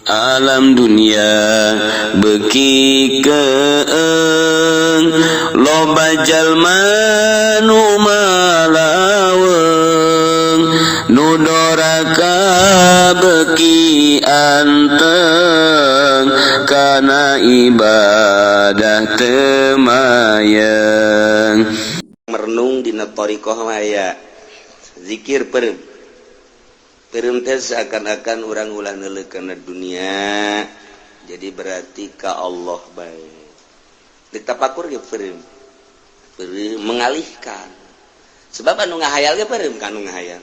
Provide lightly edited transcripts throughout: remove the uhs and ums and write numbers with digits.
Alam dunia beki keeng, loba jalma nu malaweng, nu doraka beki anteng kana ibadah teu mayeng. Merenung dina thoriqoh mah aya zikir peureum. Peureum teh seakan-akan urang ulah neuleuh kana dunia, jadi berarti ka Allah bae. Ditapakur ge peureum, peureum mengalihkan, sebab anu ngahayal ge peureum ka anu ngahayal.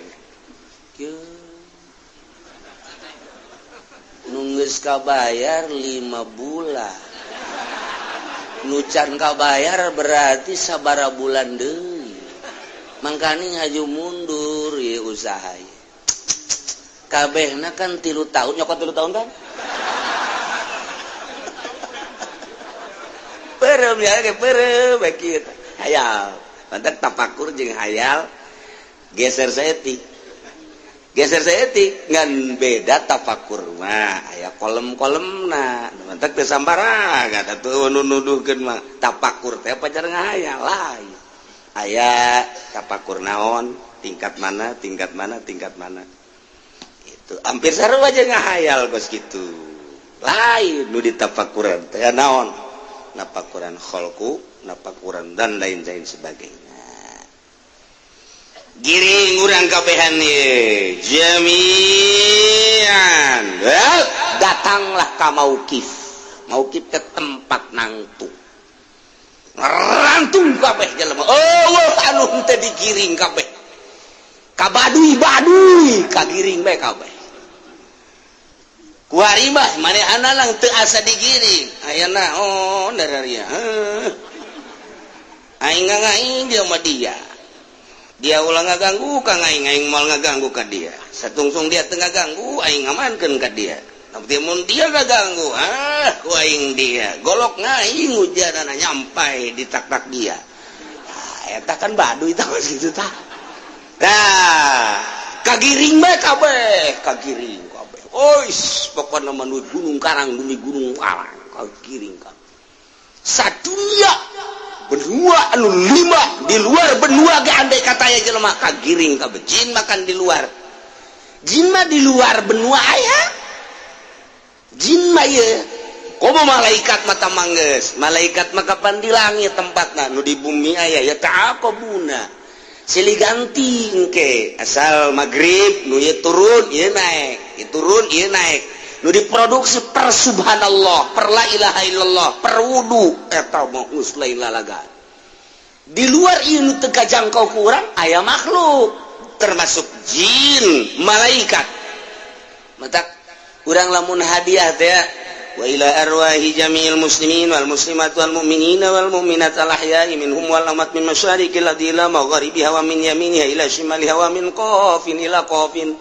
Kieu nu geus kabayar 5 bulan, nu can kabayar berarti sabara bulan deui, mangkani haju mundur ieu usaha ieu. Kabehna kan 3 tahun, nyokot 3 tahun kan? Peureum ya ge peureum bae kieu. Hayal. Mantak tapakur jeung hayal geser saeutik. Geser saeutik ngan beda tapakur mah aya kolem-kolemna. Mantak teu sambarangan atuh nu nuduhkeun mah tapakur teh pacar ngahayal lain. Aya tapakur naon, tingkat mana, tingkat mana, tingkat mana. Itu hampir seru aja ngahayal kos gitu. Lain nu ditapakuran teh naon, napakuran kholku, napakuran dan lain-lain sebagainya. Giring urang kabehan ye jami'an. Well, datanglah ka mauqif. Mauqif ke tempat nangtung. Rantung kabeh jelema. Eueuh anu henteu digiring kabeh. Ka baduy-baduy kagiring bae kabeh. Ku hari mah manehana lang teu asa digiring. Aya naon dararia. Heuh. Aing ngaing dia mah dia. Dia ulah ngaganggu ka aing, aing moal ngaganggu ka dia. Satungsung dia teu ngaganggu, aing ngamankeun ka dia. Tapi mun dia ngaganggu, ah ku aing dia. Golok ngaing hujanana nyampai di tak-tak dia. Nah, eta kan baduy tah kitu tah. Nah, kagiring bae kabeh, kagiring kabeh. Ois, pokona mah nu Gunung Karang demi Gunung Karang, kagiring kabeh. Sadunia benua anu 5 di luar benua ge andai kata aya jelema kagiring kabeh. Jin makan di luar. Jin mah di luar benua aya. Jin mah ieu komo malaikat mata manggeus. Malaikat mah kapan di langit tempatna, nu di bumi aya ya ta'aqabuna. Silih ganti engke asal maghrib nu ieu turun ieu naek, ieu turun ieu naek. Nu diproduksi per subhanallah, per la ilaha illallah, per wudu eta mah geus lain lalagan. Di luar ieu nu teu kajangkau ku urang aya makhluk termasuk jin, malaikat. Matak urang lamun hadiah teh wa ila arwahi jami'il muslimin wal muslimat wal mu'minina wal mu'minat al ahya'i minhum wal amwat min masyariqil ardi ila magharibiha wa min yaminiha ila shimaliha wa min qafin ila qafin.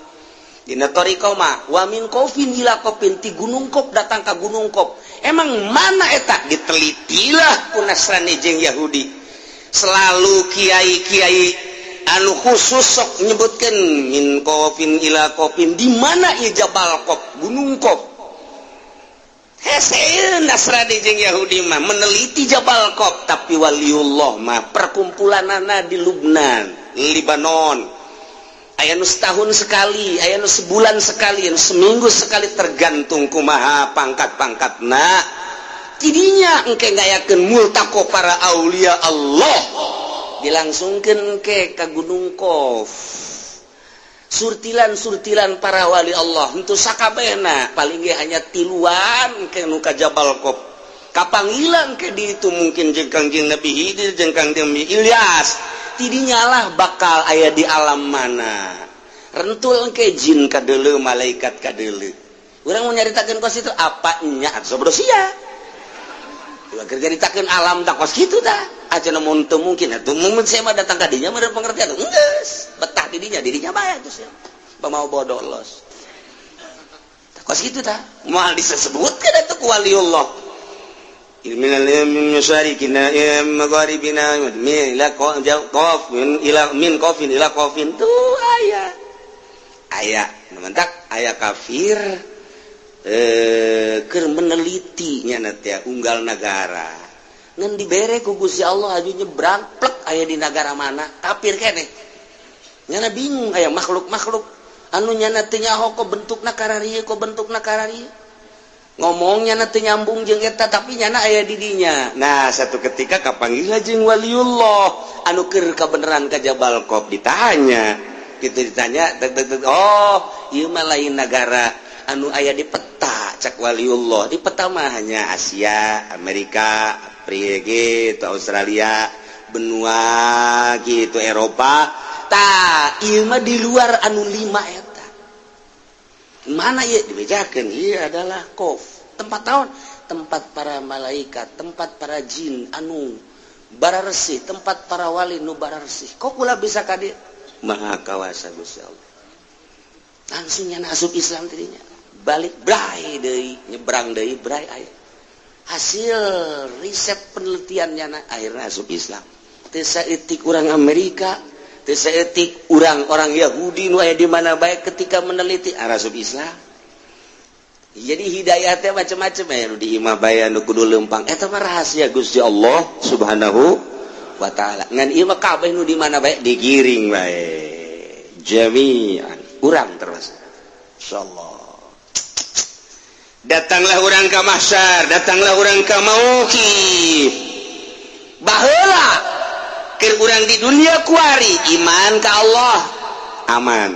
Dina thariqah mah wa min qafin ila qafin, ti Gunung Qaf datang ka Gunung Qaf. Emang mana eta ditelitilah ku Nasrani jeung Yahudi. Selalu kiai-kiai anu khusus sok nyebutkeun min qafin ila qafin, di mana ieu Jabal Qaf, Gunung Qaf. Hese Nasrani jeung Yahudi mah meneliti Jabal Qaf, tapi waliullah mah perkumpulanana di Lubnan, Libanon. Aya nu setahun sekali, aya nu sebulan sekali, aya nu seminggu sekali, tergantung kumaha pangkat-pangkatna. Tidinya engke ngayakeun multaqo para aulia Allah, dilangsungkeun engke ka Gunung Qaf. Surtilan-surtilan para wali Allah henteu sakabehna, paling ge hanya tiluan ke nu ka Jabal Qaf. Kapanggilan ke di itu mungkin jeung Kangjeng Nabi Khidir jeung Kangjeng Nabi Ilyas. Tidinya lah bakal aya di alam mana. Rentul ke jin kadeuleu, malaikat kadeuleu. Urang mau nyaritakeun kos itu apa nya atuh bodoh sia. Keur nyaritakeun alam tak kos kitu tah. Acan mun teu mungkin atuh mun saya mah datang ka dinya meureun pengertian. Geus, betah di dinya, di dinya bae atuh sia. Pamau bodoh los. Kos kitu tah. Moal disebutkeun atuh ku waliullah. Min masyariqina ila magharibina min ila qaf min ila min qafin ila qafin tuh aya. Aya, mentak aya kafir. Keur meneliti nya teh unggal nagara ngan dibere ku Gusti Allah aju nyebrang plek aya di nagara mana kafir keneh nyana bingung aya makhluk-makhluk anu nyana teu nyaho kok bentukna kararieu kok bentukna kararieu ngomongnya na teu nyambung jeung eta tapi nyana aya di dinya. Nah satu ketika kapanggih jeung waliullah anu keur kabeneran ka Jabal Qaf ditanya kitu ditanya oh ieu mah lain nagara anu aya di peta cak waliullah di peta mah hanya Asia, Amerika, Afrika gitu, Australia, benua gitu, Eropa. Tah ieu mah di luar anu lima eta. Mana ieu dibejakeun ieu adalah Qaf, tempat taon, tempat para malaikat, tempat para jin anu bararesih, tempat para wali nu bararesih. Kok kula bisa ka dieu? Maha kawasa Gusti Allah. Langsung nyana asup Islam tadinya. Balik bray deui, nyebrang deui bray aya. Hasil riset penelitian nyana akhirnya asup Islam. Teu saeutik urang Amerika, teu saeutik urang-orang Yahudi nu aya di mana bae ketika meneliti asup Islam. Jadi hidayah teh macam-macam ya nu di imah bae nu kudu leumpang. Eta mah rahasia Gusti Allah Subhanahu wa taala. Ngan ieu mah kabeh nu di mana bae digiring bae. Jami'an urang terus. Insyaallah. Datanglah urang ka mahsyar, datanglah urang ka mauqif. Baheula keur urang di dunia kuari iman ka Allah aman.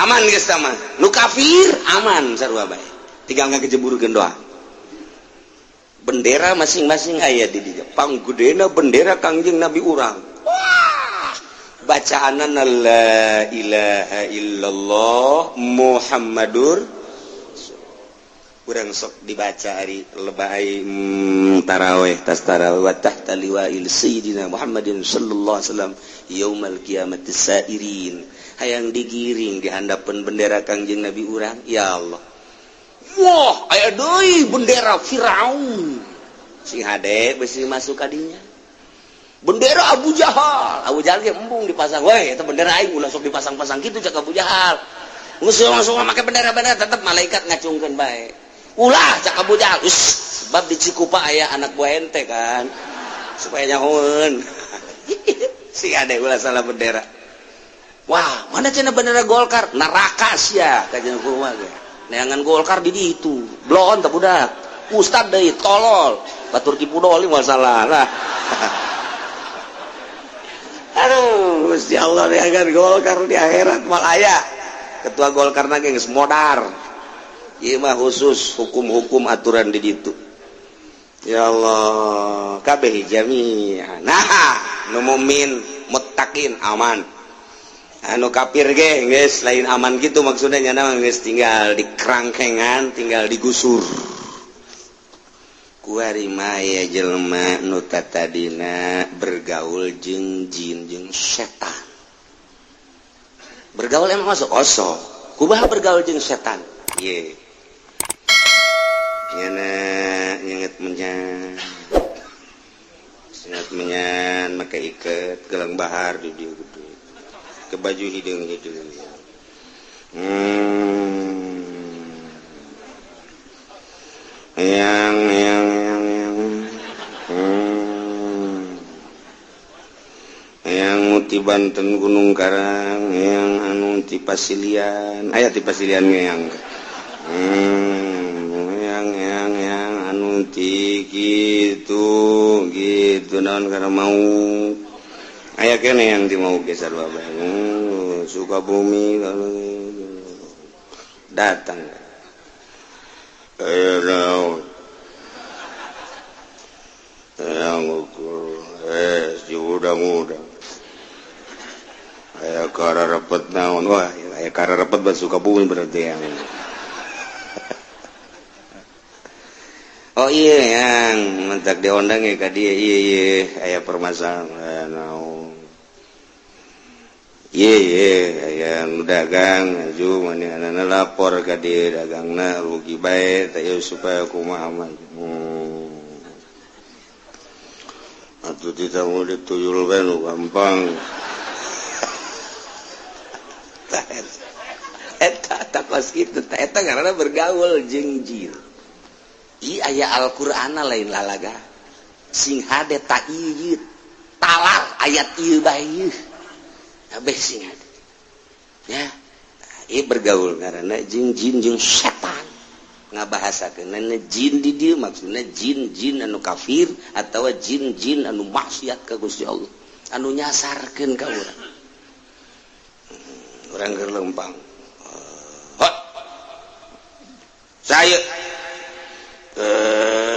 Aman geus mah. Nu kafir aman sarua bae. Tinggal ngagejeburkeun doa. Bendera masing-masing aya di dieu. Panggedena bendera Kangjeng Nabi urang. Wah, bacaanana la ilaha illallah Muhammadur urang sok dibaca ari lebay taraweh tas taraweh wa tahta liwa'il sayyidina Muhammadin sallallahu alaihi wasallam yaumal qiyamati sairin hayang digiring di handapeun bendera Kangjeng Nabi urang ya Allah. Wah aya deui bendera Firaun sing hade besi masuk kadinya bendera Abu Jahal. Abu Jahal ge embung dipasang we eta bendera aing ulah sok dipasang-pasang kitu cak Abu Jahal. Geus langsung make bendera-bendera tetep malaikat ngacungkeun bae. Ulah cak Abu Jahal. Sebab di Cikupa aya anak buah ente kan supaya nyahoeun. Si ade ulah salah bendera. Wah, mana cenah bendera Golkar? Neraka sia kajian kumaha ge. Neangan Golkar di ditu. Blon teh budak. Ustad deui tolol. Batur tipu doli masalah lah. Aduh, Gusti Allah neangan Golkar di akhirat mal aya. Ketua Golkar na ge geus modar. Ieu mah khusus hukum-hukum aturan di ditu. Ya Allah, kabeh jami'an. Nah, nu mukmin muttaqin aman. Anu kafir ge geus lain aman gitu maksudnya nyana mah geus tinggal di kerangkengan, tinggal digusur. Kuari mah aya jelema nu tatadina bergaul jeung jin jeung setan. Bergaul emang masuk osok. Kumaha bergaul jeung setan? Ye. Nyana nyenget menyan. Nyenget menyan make iket gelang bahar di dieu gede. Ke baju hideung-hideung. Yang Yang ti Banten Gunung Karang, yang anu ti Pasilian, aya ti Pasilian yang. Yang anu ti kitu gitu naon karena mau aya kene yang di mau ge sarua bae. Sukabumi datang. Aya naon? Yang ukur si udang-udang. Aya kararepet naon? Wah, aya kararepet bat Sukabumi berarti yang. Oh iya yang mentak diondang ya ka dia iya iya aya permasalahan naon. Iya iya aya nu dagang aju manehna lapor ka dia dagangna rugi bae teh supaya kumaha mah. Atuh tidak mau dituyul bae nu gampang. Eta Tak kos kitu tah, eta ngaranna bergaul jeung jin. Ieu aya Al-Qur'an, lain lalaga. Sing hade ta ieu, talar ayat ieu bae ieu. Kabeh sing hade. Ya. Ieu bergaul ngaranna jeung jin, jeung setan. Ngabahasakeun jin di dieu maksudna jin-jin anu kafir atawa jin-jin anu maksiat ka Gusti Allah, anu nyasarkeun ka urang. Urang keur lempang. Hot. Saya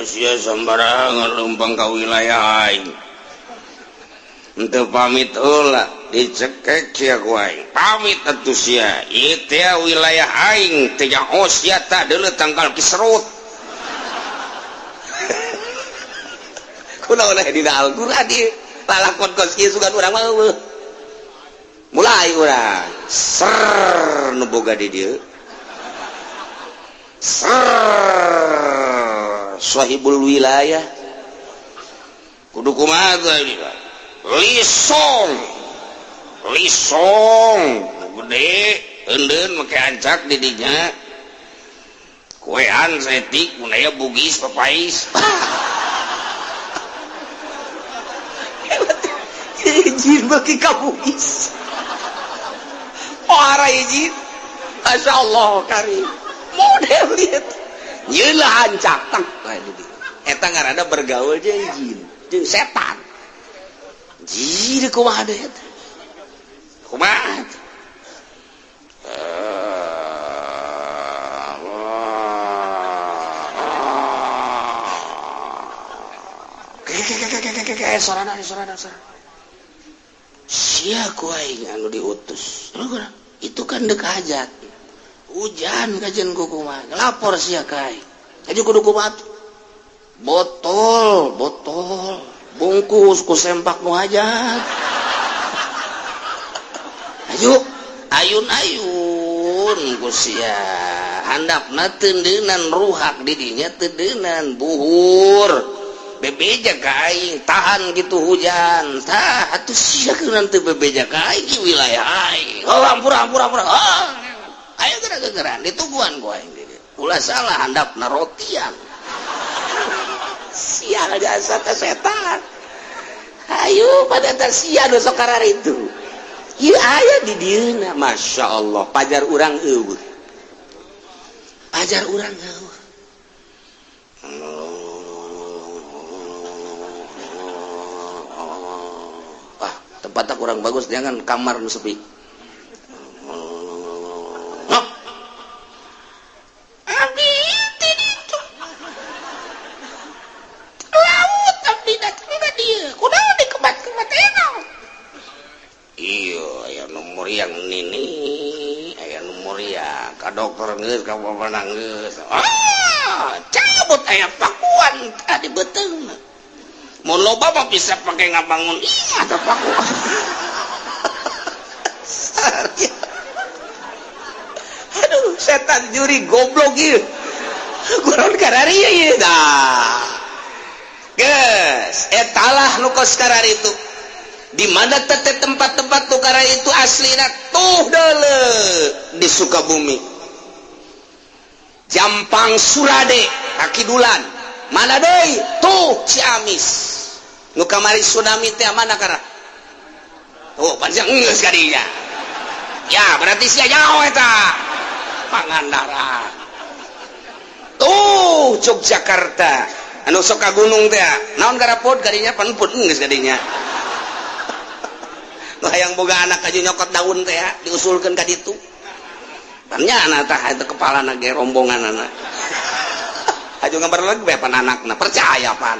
sia sembarangan lempang ka wilayah aing. Henteu pamit heula, dicekek sia ku aing. Pamit atuh sia. Ieu teh wilayah aing, teh nyaho sia tah deuleu tangkal kiserut. Kunaon aya dina Al-Qur'an ieu? Lalakon kos kieu sugan urang mah eueuh. Mulai urang ser nu boga di dieu. Ser sahibul wilayah. Kudu kumaha teh ini? Lisong. Lisong gede eundeun make ancak di dinya. Kuean saeutik mun aya bugis papais. Jin beuki ka bugis. Ora izin. Masya Allah karim. Model lihat. Nyelah ancak tang. Eta ngaranna bergaul jeung jin, jeung setan. Jin kumaha deui eta? Kumaha? Sorana sorana sorana. Sia ku aing anu diutus. Itu kan dek hajat. Hujan kajian ku kumaha. Lapor sia ka aing. Aju kudu kumaha? Botol, botol, bungkus ku sempak nu hajat. Ayo, ayun-ayun ku sia. Handapna teundeunan ruhak di dinya teundeunan buhur. Bebeja ka aing tahan gitu hujan. Tah atuh sia keun teu bebeja ka aing di wilayah aing. Oh ampura ampura ampura. Oh, ayo geura-geuraan ditungguan ku aing di dieu. Ulah salah handapna rotian. Sial jasa teh setan. Ayo pada teh sia nu sok karar itu. Ieu aya di dieuna, Masya Allah, pajar urang eueuh. Pajar urang eueuh. Ah, tempatnya kurang bagus, jangan kamar nu sepi. Abdi teh ditu. Laut abdi datang ka dieu. Kunaon dikebat-kebat enak. Iya, aya nu muriang nini, aya nu muriang ka dokter geus, ka bapak geus. Ah, cabut aya pakuan tadi beuteungna. Mun loba mah bisa pake ngabangun imah teh pakuan. Aduh, setan juri goblok ieu. Kunaon kararieu ieu tah. Geus, etalah nu kos kararitu. Di mana tete tempat-tempat tukara itu aslina tuh deuleu di Sukabumi. Jampang Surade kakidulan. Mana deui? Tuh Ciamis. Nu kamari tsunami teh mana kara? Tuh panjang geus ka dinya. Ya, berarti sia nyaho eta. Pangandaran. Tuh Yogyakarta. Anu sok ka gunung teh. Naon garapod kadinya pan pun geus kadinya. Nu hayang boga anak aja nyokot daun teh diusulkeun ka ditu. Pan nya anak tah eta kepalana ge rombongan anak. Aju gambar lagi bae pan anakna percaya pan.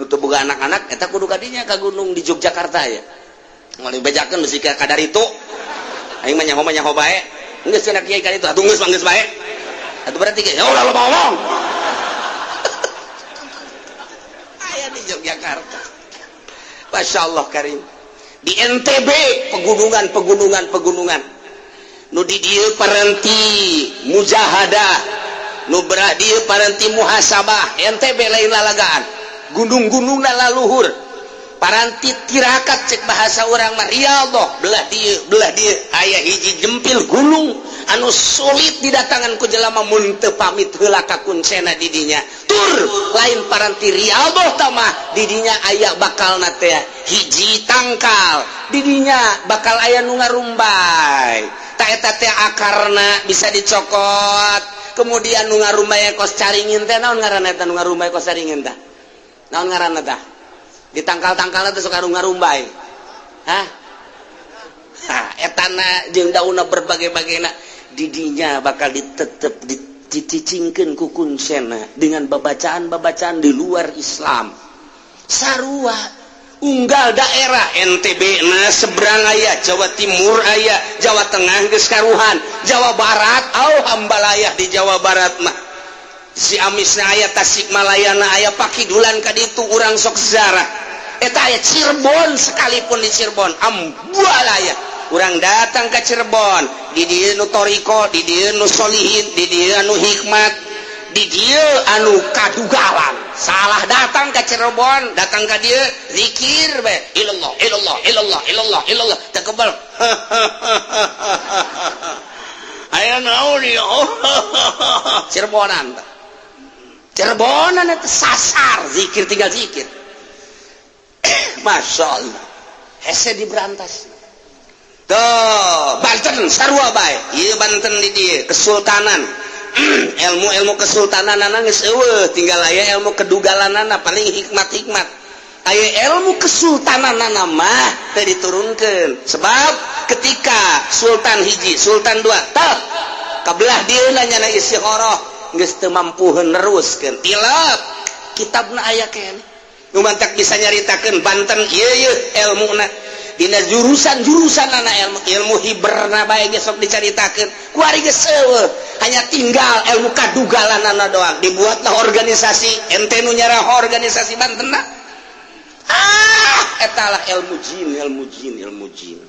Nu teu boga anak-anak eta kudu kadinya ka gunung di Yogyakarta ya. Moal dibejakeun bisi ka kadar itu. Aing mah nyaho bae. Geus cenah kiai ka ditu atuh geus mah geus bae. Atuh berarti ge ulah loba ngomong. Aya di Yogyakarta. Masya Allah karim. Di NTB pegunungan pegunungan pegunungan. Nu di dieu parenti mujahadah, nu berah dieu parenti muhasabah. NTB lain lalagaan. Gunung-gunungna laluhur. Paranti tirakat cek bahasa urang mah riyadhah, belah dieu aya hiji jempil gunung Anu sulit didatangan ku jelema mun teu pamit heula ka kuncena didinya. Tur lain paranti riadoh mah, didinya aya bakal teh hiji tangkal, didinya bakal aya nu ngarumbay. Tak eta teh akarna bisa dicokot, kemudian nu ngarumbay kos caringin teh. Naon ngaranna eta nu ngarumbay kos caringin tah? Naon ngaranna tah? Di tangkal-tangkalna teh suka ngarumbay. Hah? Ha, etana jeung daunna berbagai-bagai. Didinya bakal ditetep dicicingkeun ku kuncena dengan babacaan-babacaan di luar Islam. Sarua unggal daerah, NTB na seberang aya, Jawa Timur aya, Jawa Tengah geus karuhan, Jawa Barat au hambalayah. Di Jawa Barat mah Ciamisna aya, Tasikmalayana aya, Pakidulan ka ditu urang sok sejarah eta aya. Cirebon sekalipun, di Cirebon ambualaya. Urang datang ke Cirebon, di dieu nu toriko, di dieu nu solihin, di dieu anu hikmat, di dieu anu kadugalan. Salah datang ke Cirebon, datang ke dieu zikir be, ilallah, ilallah, ilallah, ilallah, ilallah, teu kebal. Aya naon ieu? Oh, Cirebonan. Cirebonan itu sasar zikir, tinggal zikir. Masya Allah, hese diberantas. Tuh, Banten sarua bae. Ieu Banten di dieu kesultanan. Ilmu-ilmu kesultanan geus eueuh, tinggal aya ilmu kedugalanana, paling hikmat-hikmat. Aya ilmu kesultanan mah teu diturunkeun. Sebab ketika sultan hiji, sultan dua, tah kabelah dieuna nyana istikharah geus teu mampu neruskeun. Tilap kitabna aya keneh. Nu mantak bisa nyaritakeun Banten ieu ieu ilmuna dina jurusan-jurusan anak ilmu ilmu hiberna bae geus sok dicaritakeun kuari geus eueuh, hanya tinggal ilmu kadugalanana doang. Dibuatlah organisasi, ente nu nyarah organisasi Banten. Ah, etalah ilmu jin, ilmu jin, ilmu jin.